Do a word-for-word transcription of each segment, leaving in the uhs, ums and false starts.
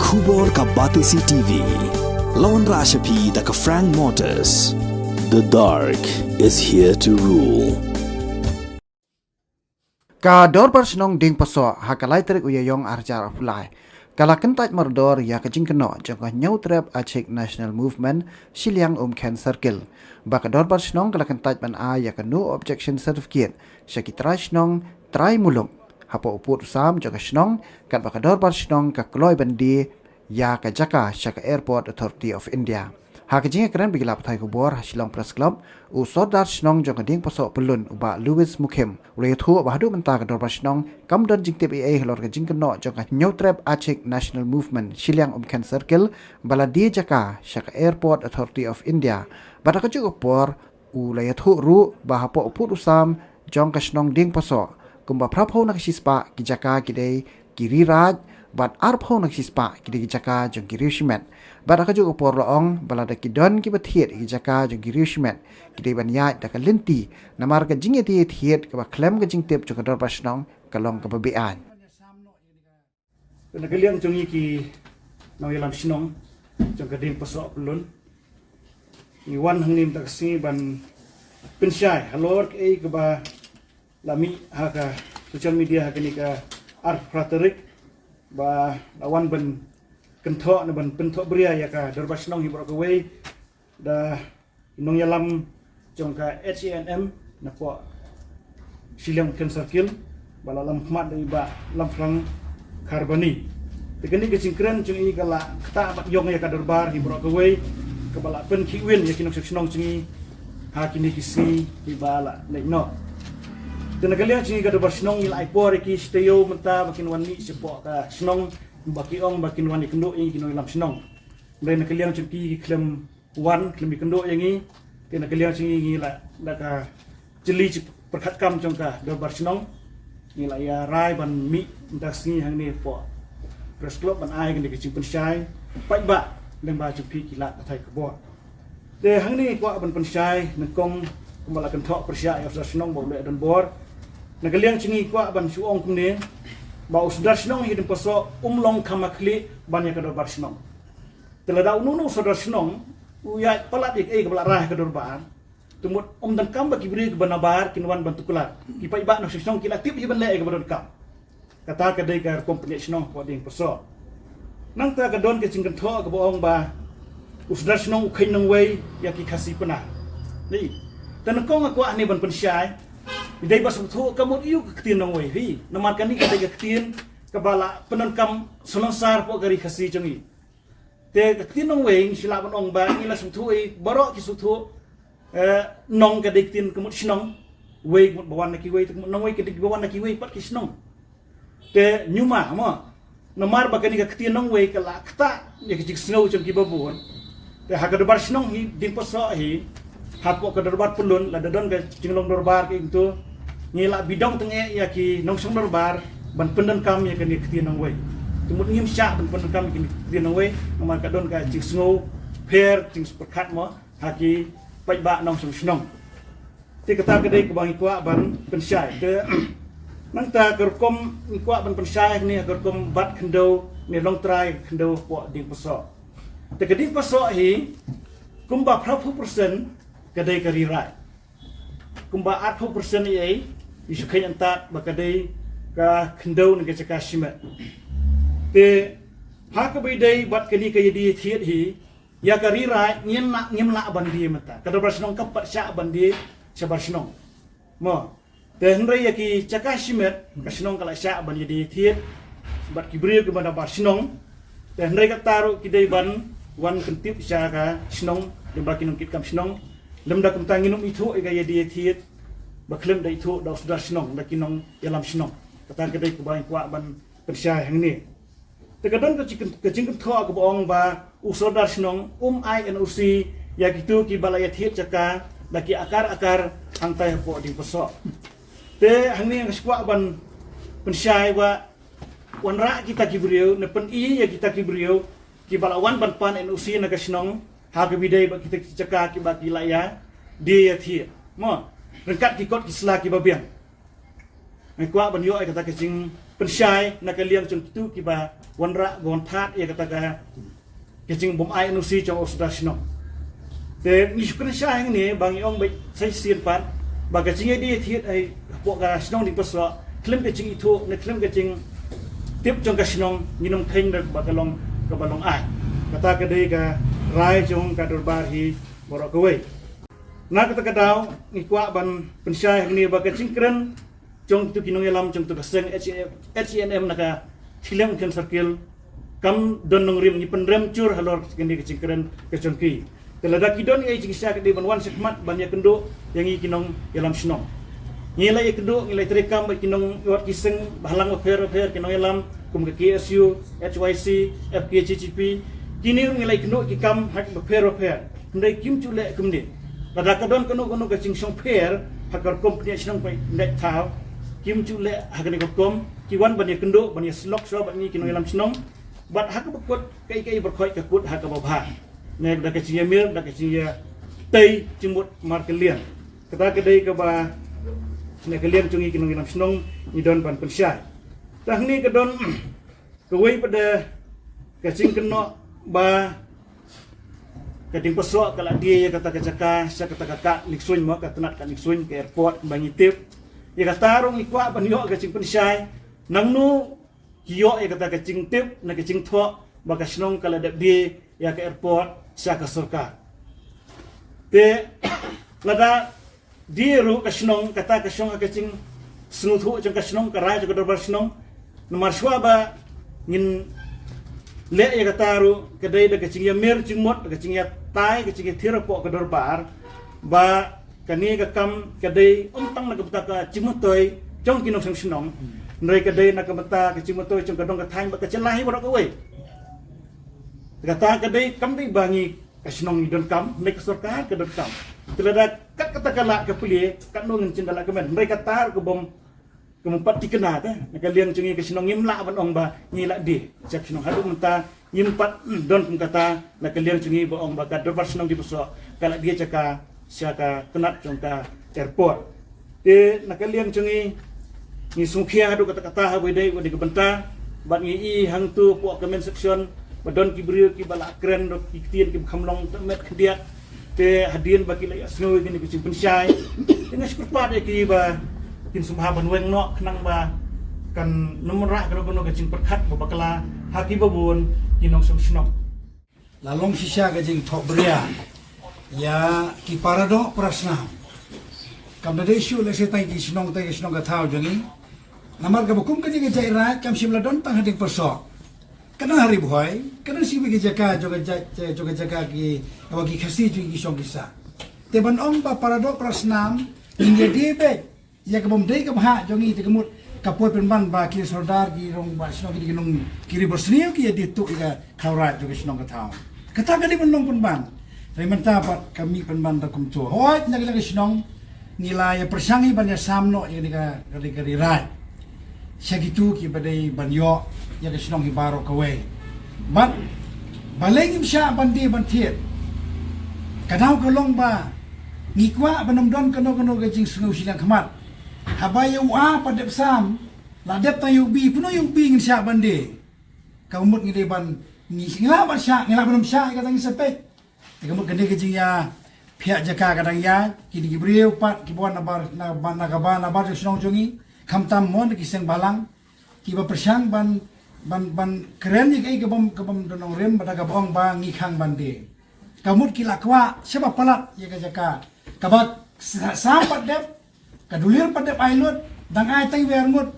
Khubor ka Batesi T V. Lawan Rashapi da ka Frank Motors. The dark is here to rule. Ka Dorbar Shnong Diengpasoh ha ka lai tarik u Ïaïong ar hajar arphew lai ka la kyntait mardor ïa ka jingkynnoh jong ka Hynñiewtrep Achik National Movement shiliang Umkhen Circle. Ba ka Dorbar Shnong ka la kyntait ban ai ïa ka No Objection Certificate sha ki trai shnong, trai muluk hapoh u pud u sam jong ka shnong, katba ka Dorbar Shnong ka kloi ban die ïa ka jaka sha ka Airport Authority of India. Ha ka jingïakren bad ki lad pathai khubor ha Shillong Press Club, u Sordar Shnong jong ka Diengpasoh Pyllun, u Bah Louis Mukhim, u la ïathuh ba haduh mynta ka Dorbar Shnong kam don jingtip ei ei halor ka jingkynnoh jong ka Hynñiewtrep Achik National Movement shiliang Umkhen Circle ba la die jaka sha ka Airport Authority of India. Bad ha kajuh ka por, u la ïathuh ruh ba hapoh u pud u sam jong ka shnong Diengpasoh, kumba phraphew na ka shispah ki jaka ki dei ki ri raid, bad arphew na ka shispah ki dei ki jaka jong ki riewshimet. Bad ha kajuh ka por la ong ba lada ki don kiba thied ïa ki jaka jong ki riewshimet, ki dei ban ïaid da ka lynti, namar ka jingïadie thied kaba khlem ka jingtip jong ka Dorbar Shnong ka long kaba beaiñ. Na ka liang jong ngi ki nongïalam shnong jong ka Diengpasoh Pyllun, ngi wan hangne mynta ka sngi ban pynshai halor kaei kaba la mih ha ka social media ha kane ka arphew phra tarik, ba la wan ban kynthoh ne ban pynthohbria ïa ka Dorbar Shnong hi baroh kawei da ki nongïalam jong ka H A N M napoh shiliang Umkhen Circle, ba la lam khmat da i Bah Lamphrang Kharbani. Te kane ka jingkren jong i ka la ktah bad ïong ïa ka dorbar hi baroh kawei, kaba la pynkhih win ïa ki nongshong shnong jong i ha kine ki sngi kiba la leit noh. Te na ka liang jong i ka Dorbar Shnong ngi la ai por ïa ki shi taïew mynta ba kin wan mih shapoh ka shnong, ba ki ong ba kin wan ïakynduh ïa ngi ki nongïalam shnong. Hynrei na ka liang jong ki ki khlem wan, khlem ïakynduh ïa ngi. Te na ka liang jong ngi ngi la, da ka jylli jingpyrkhat kam jong ka Dorbar Shnong, ngi la ïa rai ban mih mynta ka sngi hangne hapoh Press Club ban ai kane ka jingpynshai paidbah lyngba jong phi ki lad pathai khubor. Te hangne ngi kwah ban pynshai nyngkong kumba la kynthoh pyrshah ïa u Sordar Shnong ba u leh donbor. Na ka liang jong ngi kwah ban shu ong kumne, ba u Sordar Shnong hi Diengpasoh um long kham ha khlieh ban ïa ka Dorbar Shnong. Te lada uno uno u Sordar Shnong u ïaid palat ïa kaei kaba la rai ha ka dorbar, te mut ym donkam ba ki briew kiba nabar kin wan ban tuklar. Ki paidbah nongshong shnong ki la tip hi ban leh ïa kaba donkam. Kata ka dei ka rukom pynïaid shnong hapoh Diengpasoh. Nangta ka don ka jingkynthoh kaba ong ba u Sordar Shnong u kheiñ nongwei ïa ki Khasi Pnar. Ni, te nyngkong nga kwah hangne ban pynshai, i dei ba sngewthuh ka mut ïa u ka ktien nongwei hi. Namar kane ka dei ka ktien kaba la pyndonkam salonsar hapoh ka ri Khasi jong ngi. Te ka ktien nongwei ngi shu lah ban ong ba ngi la sngewthuh, i baroh ki sngewthuh, eh, nong ka dei ktien ka mut shnong, wei ka mut ba wan na kiwei, te ka mut nongwei ka dei ba wan na kiwei pat ki shnong. Te ñiuma mo, namar ba kane ka ktien nongwei ka la ktah ïa ka jingsngew jong kiba bun. Te ha ka Dorbar Shnong hi Diengpasoh hi, hapoh ka Dorbar Pyllun, lada don ka jinglong dorbar kaei kumto, ngi la bidong tyngeh ïa ki nongshong dorbar ban pyndonkam ïa kane ka ktien nongwei. Te mut ngim shah ban pyndonkam ïa kane ka ktien nongwei namar ka don ka jingsngew pher, jingpyrkhat mo ha ki paidbah nongshong shnong. Te kata ka dei kaba ngi kwah ban pynshai. Te nangta ka rukom ngi kwah ban pynshai hangne ka rukom bat khyndew ne longtrai khyndew hapoh Diengpasoh. Te ka Diengpasoh hi kumba phraphew percent ka dei ka ri raid. Kumba arphew percent ei ei ngi shu kheiñ antad ba ka dei ka khyndew ne ka jaka shimet. Te ha kaba ïadei bad kane ka ïadie thied hi, ïa ka ri raid ngim lah, ngim lah ban die mynta. Ka Dorbar Shnong kam pat shah ban die shabar shnong. Mo. Te hynrei ïa ki jaka shimet ka shnong ka la shah ban ïadie thied bad ki briew kiba nabar shnong. Te hynrei kata ruh ki dei ban wan kyntip sha ka shnong, lyngba ki nongkitkam shnong. Lymda kumta ngin ym ithuh ïa ka ïadie thied ba khlem da ithuh da u Sordar Shnong, da ki nongïalam shnong. Kata ka dei kaba ngi kwah ban pynshai hangne. Te ka don ka jing-, ka jingkynthoh kaba ong ba u Sordar Shnong um ai N O C ïa kito kiba la ïathied jaka da ki akar akar hangtai hapoh Diengpasoh. Te hangne nga sngewkwah ban pynshai ba wanrah kita ki briew ne pyni ïa kita ki briew kiba la wan ban pan N O C na ka shnong ha kaba ïadei bad kita ki jaka kiba ki la ïa die ïathied mo, ryngkat ki kot ki sla kiba biang. Nga kwah ban ïoh ïa kata ka jing, pynshai na ka liang jong kitu kiba wanrah ba wan thad ïa kata ka ka jingbym ai N O C jong u sordar shnong. Te ngi shu pynshai hangne ba ngi ong bad sa shisien pat ba ka jingïadie thied ai hapoh ka shnong Diengpyrsoh khlem ka jingithuh ne khlem ka jingtip jong ka shnong ngin ym kheiñ da ba ka long kaba long ai. Kata ka dei ka rai jong ka dorbar hi baroh kawei. Na kata ka daw ngi kwah ban pynshai hangne ba ka jingkren jong tu ki nongïalam jong tu ka seng H A N M na ka Shillong Circle kam don nongrim, ngi pynrem jur halor kane ka jingkren ka jong ki. Te lada ki don ei jingshisha ka dei ban wan shakhmat ban ïakynduh ïa ngi ki nongïalam shnong. Ngi la ïakynduh, ngi la treikam bad ki nongïalam ki seng bahalang bapher bapher, ki nongïalam kum ka K S U, H Y C, F K J G P. Kine ruh ngi la ïakynduh ki kam ha ki bapher bapher. Hynrei kim ju leh kumne. Lada ka don kano kano ka jingshongpher ha ka rukom pynïaid shnong pynïaid thaw, kim ju leh ha kane ka rukom. Ki wan ban ïakynduh, ban ïasyllok shuwa bad ngi ki nongïalam shnong. Bad ha kaba kut, kaei kaei ba khot ka kut ha kaba bha. Ne da ka jingïamir, da ka jingïatei jingmut markylliang. Kata ka dei kaba na ka liang jong ngi ki nongïalam shnong ngi don ban pynshai. Te hangne ka don kawei pat de ka jingkynnoh ba ka Diengpyrsoh ka la die ïa kata ka jaka sha kata ka Kad Ningsuin, mo, ka tnat Kad Ningsuin, ka airport ba ngi tip. Ïa kata ruh ngi kwah ban ïoh ka jingpynshai nangno ki ïoh ïa kata ka jingtip ne ka jingthoh ba ka shnong ka la dep die ïa ka airport sha ka sorkar. Te lada die ruh ka shnong, kata ka shong ha ka jingsngewthuh jong ka shnong, ka rai jong ka dorbar shnong. Namar shuwa ba ngin leh ïa kata ruh ka dei da ka jingïamir jingmut, ka jingïatai, ka jingïathir hapoh ka dorbar ba kane ka kam ka dei ym tang na ka bynta ka jingmyntoi jong ki nongshong shnong. Hynrei ka dei na ka bynta ka jingmyntoi jong ka dong ka thaiñ bad ka jylla hi baroh kawei. Kata ka dei kam dei ba ngi ka shnong ngi donkam, hynrei ka sorkar ka donkam. Te lada kat kata ka lah ka plie, katno ngin chim da lah ka men. Hynrei kata ka bym, ka bym pat thikna te na ka liang jong ngi ka shnong ngim lah ban ong ba ngi la die sha ka shnong. Haduh mynta ngim pat, mm, don kum kata na ka liang jong ngi ba ong ba ka dorbar shnong Diengpyrsoh ka la die jaka sha ka tnat jong ka airport. Te na ka liang jong ngi ngi sngewkhia haduh katta katta ha ba dei, ba dei ka bynta. Bad ngi i hangtu hapoh comment section ba don ki briew kiba la kren ruh ki ktien kiba kham long met khyndiat. Te hadien ba ki la ïa sngew ïa kine ki jingpynshai, te nga shu kyrpad ïa ki ba kin sngewbha ban weng noh khnang ba kan ym rah kano kano ka jingpyrkhat ba bakla ha kiba bun ki nongshong shnong. La long shisha ka jingthohbria ïa ki paradoh parasnam. Kam da dei shuh lehse tang ki shnong, tang ki shnong ka thaw jong ngi. Namar kaba kum kane ka jait raid kam shym la don tang ha Diengpyrsoh. Ka don ha Ri Bhoi, ka don shi ki jaka jong ka jait, jong ka jaka ki, ba ki Khasi jong ki shong ki sah. Te ban ong ba paradoh parasnam, ngin ïa die beit ïa ka bym dei ka bhah jong ngi, te ka mut ka poi pynban ba ki sordar, ki rangbah shnong, ki nong, ki ri bad sniew ki ïa die tuh ïa ka khawraid jong ka shnong ka thaw. Kata ka dei ban long pynban. Hynrei mynta pat ka mih pynban da kumto. Hooid, na ka liang ka shnong ngi la ïa pyrshang hi ban ïa sam noh ïa kane ka, ka, ka ri raid sha kitu kiba dei ban ïoh ïa ka shnong hi baroh kawei. Bad balei ngim shah ban die ban thied? Ka daw ka long ba ngi kwah ban ym don kano kano ka jingsngew shiliang khmat. Haba ïa u A pat dep sam, la dep tang ïa u B, kumno ïa u B ngin shah ban die? Ka mut ngi dei ban, ngi, ngi lah ban shah, ngi lah ban ym shah ïa kata, ngi sa peit. Te ka mut kane ka jingïaphiah jaka ka dang ïaid, kine ki briew pat kiba wan nabar, na, na kaba nabar jong shnong jong ngi, khamtam mo na ki seng balang kiba pyrshang ban, ban, ban kren ïa kaei ka bym, ka bym don nongrim, bad da kaba ong ba ngi khang ban die. Ka mut ki la kwah shaba palat ïa ka jaka kaba sa, sam pat dep, ka dulir pat dep ai lut, dang ai tang wer ngut,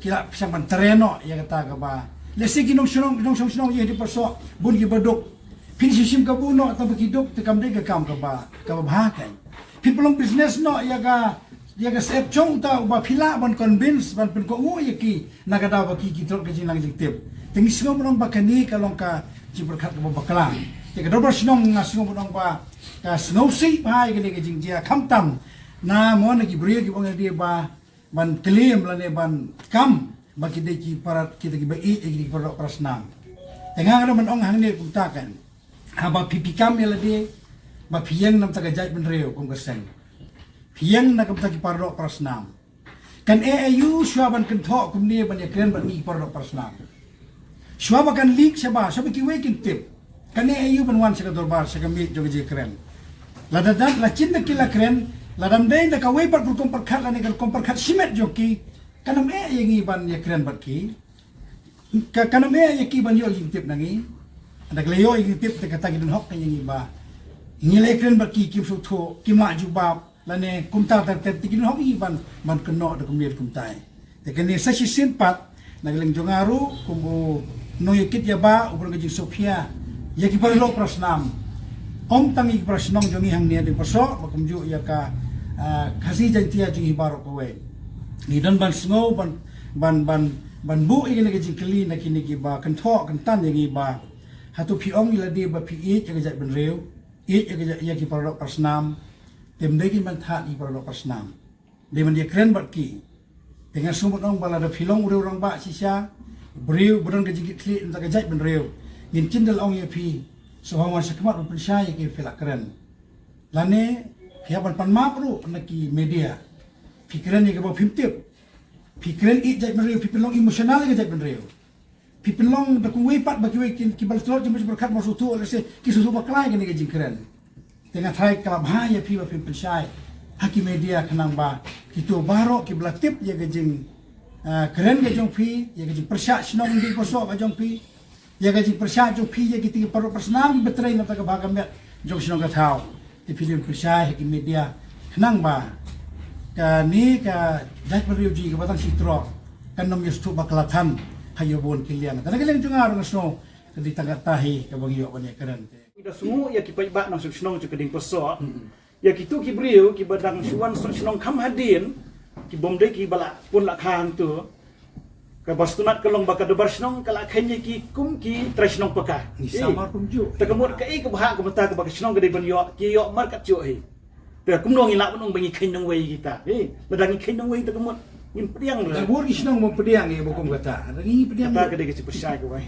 ki la pyrshang ban tyrwa noh ïa kata kaba. Lehse ki nongshong, nongshong shnong ïa Diengpyrsoh bun kiba duk. Phin shim shim kabu noh tang ba ki duk, te kam dei ka kam kaba, kaba bha kein. Phin pynlong business noh ïa ka, ïa ka syep jong uta uba phi lah ban convince, ban pynkohnguh ïa ki na ka daw ba ki, ki trot ka jinglang jingtip. Te ngi sngew ban ong ba kane ka long ka jingpyrkhat kaba bakla. Te ka dorbar shnong nga sngew ban ong ba ka sngewsih bha ïa kane ka jingjia, khamtam na mo na ki briew kiba ong ïa lade ba ban claim lane ban kam ba ki dei ki para, kita kiba ïeit ïa ki para, parasnam. Te nga nga ban ong hangne kumta kan. Haba phi, phi kam ïa lade ba phi ïeng na ka bynta ka jaitbynriew kum ka seng, phi ïeng na ka bynta ki paradoh parasnam. Kan eh aïu shuwa ban kynthoh kumne ban ïakren bad ngi para doh para snam? Shuwa ba kan leak shabar, shuwa ba kiwei kin tip, kan eh aïu ban wan sha ka dorbar, sha ka miej jong ka jingkren? Lada dang la shisien da ki la kren, lada ym dei da kawei pat ka rukom pyrkhat lane ka rukom pyrkhat shimet jong ki, kan ym eh ïa ngi ban ïakren bad ki. Ka, kan ym eh ïa ki ban ïoh jingtip na ngi. Lada ki la ïoh jingtip te kata ki don hok ïa ngi ba ngi la ïakren bad ki, kim sngewthuh, kim lah jubab, lane kumta ter ter, te ki don hok ïa ngi ban, ban kynnoh da kumne da kumtai. Te kane sa shisien pat na ka liang jong nga ruh kum u nongïakit ïa ba u briew ka jingsngewkhia ïa ki para doh para snam. Ym tang ïa ki para shnong jong ngi hangne ha Diengpyrsoh, ba kumjuh ïa ka, ah, Khasi Jaintia jong ngi baroh kawei. Ngi don ban sngew ban, ban, ban, ban buh ïa kine ki jingkylli na kine kiba kynthoh kyntan ïa ngi ba hato phi ong ïa lade ba phi ïeit ïa ka jaitbynriew, ïeit ïa ka jait, ïa ki para doh para snam, te ym dei kin ban thad ïa ki para doh para snam. Dei ban ïakren bad ki. Te nga sngew ban ong ba lada phi long u riew rangbah shisha, briew ba don ka jingkitkhlieh na ka jaitbynriew, ngin shim da la ong ïa phi, sngewbha wan shakhmat ban pynshai ïa ki ba phi la kren. Lane phi hap ban pan map ruh na ki media. Phi kren ïa kaba phim tip. Phi kren ïeit jaitbynriew, phi pynlong emotional ïa ka jaitbynriew. Phi pynlong da kumwei pat ba kiwei ki, kiba la tlot jingmut jingpyrkhat ba sngewthuh, lehse ki sngewthuh bakla ïa kane ka jingkren. Te nga tharai ka la bha ïa phi ba phim pynshai ha ki media khnang ba kito baroh kiba la tip ïa ka jing, ah, kren ka jong phi, ïa ka jingpyrshah shnong Diengpyrsoh ka jong phi, ïa ka jingpyrshah jong phi ïa kito ki para doh para snam kiba trei na ka bynta ka bha ka miat jong shnong ka thaw. Te phi dei ban pynshai ha ki media khnang ba kane ka jaitbynriew jong ngi kaba tang shi trok kan ym ïa sngewthuh bakla than ha ïa bun ki liang. Te na ka liang jong nga ruh nga sngew ka dei tang kata hi kaba ngi ïoh ban ïakren. Te ngi da sngew ïa ki paidbah nongshong shnong jong ka Diengpyrsoh, ïa kito ki briew kiba dang shu wan soh shnong kham hadien, ki bym dei kiba la pun la kha hangto. Kaba sngewtynnat ka long ba ka dorbar shnong ka la kheiñ ïa ki kum ki trai shnong paka. Ngi samar kumjuh. Te ka mut kaei kaba hap ka bynta kaba ka shnong ka dei ban ïoh, ki ïoh markat shuh hi. Te kumno ngi lah ban ong ba ngi kheiñ nongwei ïa kita? Lada ngi kheiñ nongwei te ka mut ngin pdiang ruh. Da bun ki shnong bym pdiang ïa ba kum kata. Ngi pdiang. Kata ka dei ka jingpyrshah kawei.